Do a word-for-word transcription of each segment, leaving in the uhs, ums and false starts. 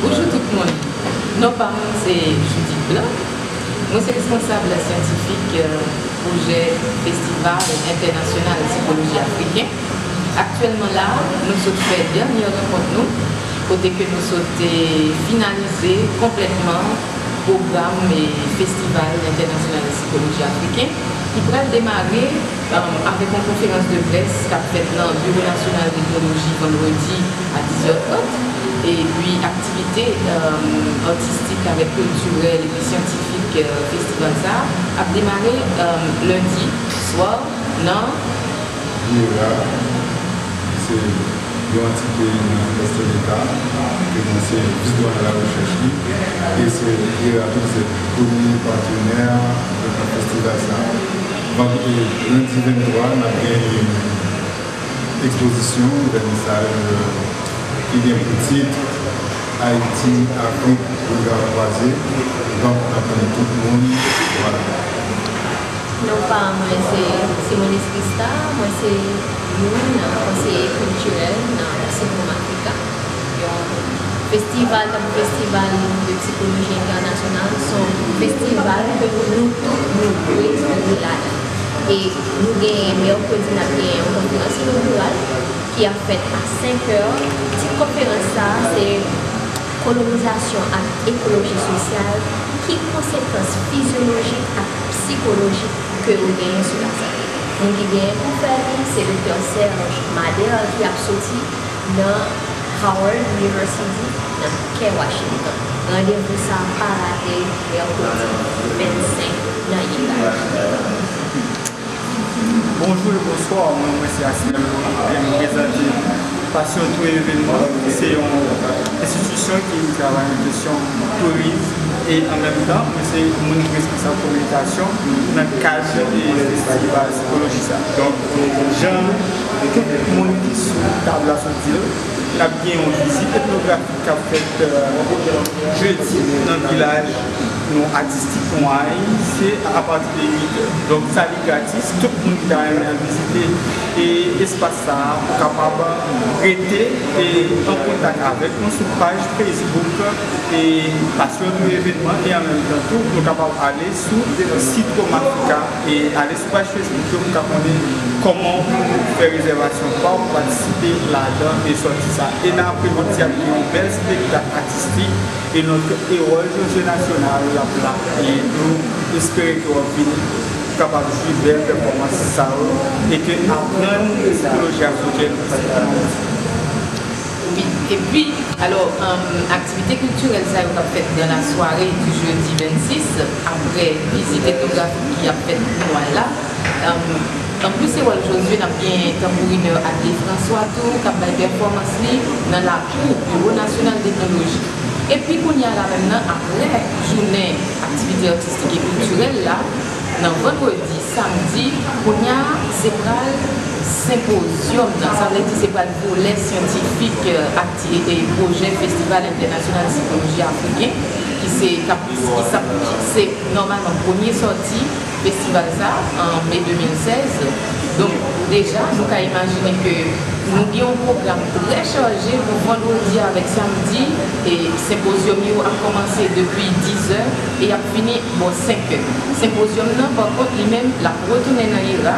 Bonjou tout moun. Non pa m se Judith Blanc. Mwen se responsab syantifik, euh, pwojè Festival Entènasyonal Sikoloji Afriken. Aktyèlman la, nou sot fè dènye rankont nou, kote ke nou sot, eh, finalize konplètman pwogram, eh, Festival Entènasyonal Sikoloji Afriken, ki pral demare, um, avèk yon konferans de près k ap fèt nan Biwo Nasyonal Etnoloji vandredi a diz è trant, epi aktivite, um, atistik avèk kiltirèl epi syantifik, euh, festival sa a ap demare, um, lendi swa nan IRA, ki se yon antite nan Inivèsite Leta, ke mwen se vis-doyen larechèch li, e se IRA tou ki se premye patnè nan festival sa a. Vandredi, lendi venntwa, n ap gen yon ekspozisyon, vènisaj, ki gen pou tit Ayiti, Afrik, Rega Kwaze. Donk, n ap tann tout moun. Vwala. Non pa mwen se Simonis Krista, mwen se youn nan konseye kiltirèl nan Sentwom Afrika. Yon festival tankou Festival de Sikoloji Entènasyonal, se yon festival ke nou tout nou dwe vin ladan. E nou genyen mèkredi, n ap genyen yon konferans inogirèl ki ap fèt a senk è. Tit konferans sa a se Kolonizasyon ak ekoloji sosyal, ki konsekans fizyolojik ak sikolojik ke yo genyen sou lasante? Moun ki genyen pou fè li se Doktè Serge Madhère ki ap soti nan Howard University nan kè Washington. Randevou sa a pa rate, mèkredi vennsenk nan IRA. Bonjou e bonswa, mwen, mwen se Asnel Louis, e m prezante Passion Tour Evenement, ki se yon enstitisyon ki travay nan kesyon tourizm e an menm tan, mwen se moun ki responsab kominikasyon nan kad de festival sikoloji sa. Donk, jan tout moun ki sou tab la sot di l, n ap gen yon vizit etnografik k ap fèt, euh, jedi nan vilaj nou atistik nou a, se apati de uit è. Donk, sa li gratis, tout moun ki ta renmen al vizite e espas sa a pou kapab rete e an kontak avèk nou sou paj Facebook e Passion Tour Evenement e an menm tan tou, nou kapab ale sou Sentwom Afrika e ale sou paj Facebook yo pou ka konnen kòman pou fè rezèvasyon pa w pou patisipe ladan e sòti sa. E nan apremidi, ap gen yon bèl spektak atistik e nòt Erol José National l ap la. E nou espere ke w ap vini pou kapab jwi bèl pèfòmans sa yo e ke aprann sikoloji afrijèn se kòman. Wi, epi, alò, um, aktivite kiltirèl sa yo k ap fèt dans la soirée du jeudi vennsis, apre vizit etnografik ki ap fèt pou nou al la, um, an plis Erol Josué, n ap gen tanbourinè Adley François tou, k ap bay pèfòmans li nan lakou Biwo Nasyonal d'Etnoloji. Epi kounye a la menm nan, apre jounen aktivite atistik e kiltirèl la, nan vandredi, samdi, kounye a, se pral senpozyòm nan. Sa vle di se pral volè syantifik, euh, akti-, e, e pwojè Festival Entènasyonal Sikoloji Afriken, ki se, k ap, ki sa, ki se nòmalman premye sòti festival sa, an me de mil sèz. Donk, deja, nou ka imajine ke nou gen yon pwogram trè chaje pou vandredi avèk samdi, e senpozyòm yo ap kòmanse depi diz è e y ap fini bò senk è. Senpozyòm nan, pa kont, li menm, l ap retounen nan IRA,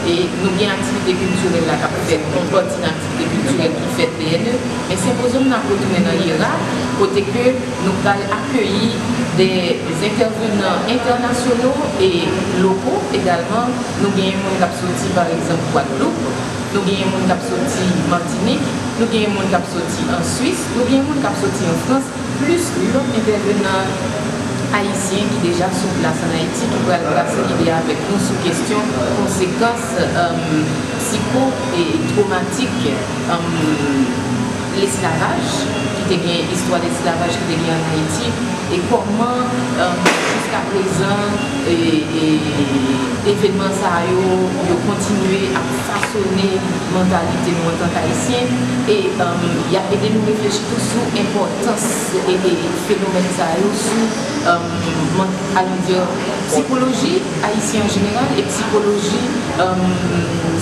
e nou gen aktivite kiltirèl la k ap fèt, yon pati nan aktivite kiltirèl ki fèt B N E, men senpozyòm nan ap retounen nan IRA, kote ke nou pral akeyi de entèvenan entènasyonal e lokal egalman. Nou genyen moun k ap soti, pa egzanp, Gwadloup, nou genyen moun k ap soti Matinik, nou genyen moun k ap soti an Swis, nou genyen moun k ap soti an Frans, plis lòt entèvenan ayisyen ki deja sou plas ann Ayiti, ki pral brase lide avèk nou sou kesyon konsekans, um, psiko e twomatik, um, lesklavaj, ki te gen istwa lesklavaj ki te gen ann Ayiti, e kòman, um, jiskaprezan, e, e, evenman sa yo, yo kontinye ap fasone mantalite nou antank Ayisyen, e, um, y ap ede nou reflechi tou sou enpòtans e, e fenomèn sa yo sou, um, man-, alon di, psikoloji ayisyen an jeneral e psikoloji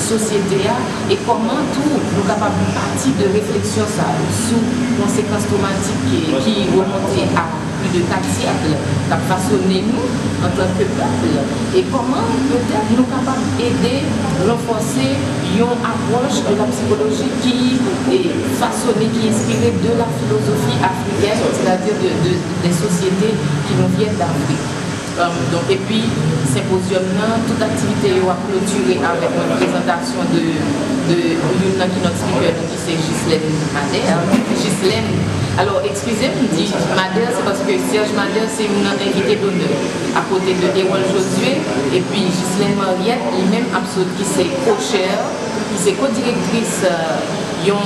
sosyete a, e kòman tou nou kapab pati de refleksyon sa yo sou konsekans twomatik ki, ki remonte a plis de kat syèk k ap fasone nou antanke pèp, e kòman petèt nou kapab ede ranfòse yon apwòch de la psychologie ki e, fasone, ki enspire de la philosophie africaine, c'est-à-dire de, de, des sociétés qui nous viennent d'Afrique. Donk, epi senpozyòm nan, tout aktivite yo ap klotire avèk yon prezantasyon de, de youn nan keynote speaker nou ki se Ghislaine Madère. Ghislaine, alò, eskize m, m di Madère, se paske Serge Madère se youn nan envite donè, akote de Erol Josué, epi Ghislaine Mariette, li menm ap sot, ki se co-chair, ki se ko-direktris yon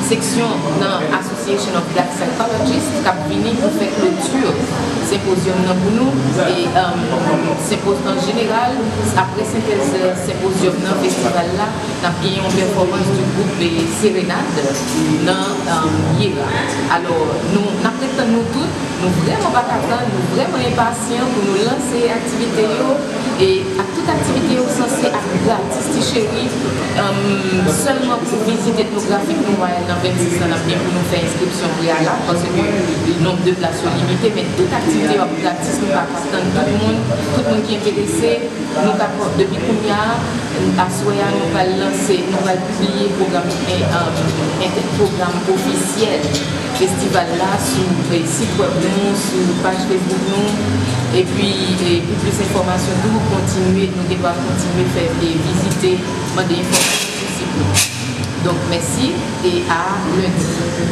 seksyon nan Association of Black Psychologists k ap vini pou fè kloti senpozyòm nan pou nou. E senpoz an jeneral, apre sentèz senpozyòm nan, festival la, n ap gen yon pèfòmans di gwoup Serenade nan Yera. Alò, nou, n ap ret tann nou tout. Nou vrèman pa ka tann, nou vrèman enpasyan pou nou lanse aktivite yo. E ak tout aktivite yo sanse ap gratis, ti cheri, sèlman pou vizit etnografik nou va al nan vennsis lan, n ap gen pou nou fè enskripsyon preyalab, paske nonb de plas yo limite, men tout aktivite yo ap gratis, nou pa ka tann tout moun, tout moun ki enterese, nou ka, depi kounye a, aswè a, nou pral lanse, nou pral pibliye pwogram, pwogram ofisyèl festival la sou sit wèb nou, sou paj Facebook nou. Epi, pou plis enfòmasyon tou, kontinye, nou gen dwa kontinye fè vizite, mande enfòmasyon sou sit nou. Donk, mèsi e a lendi.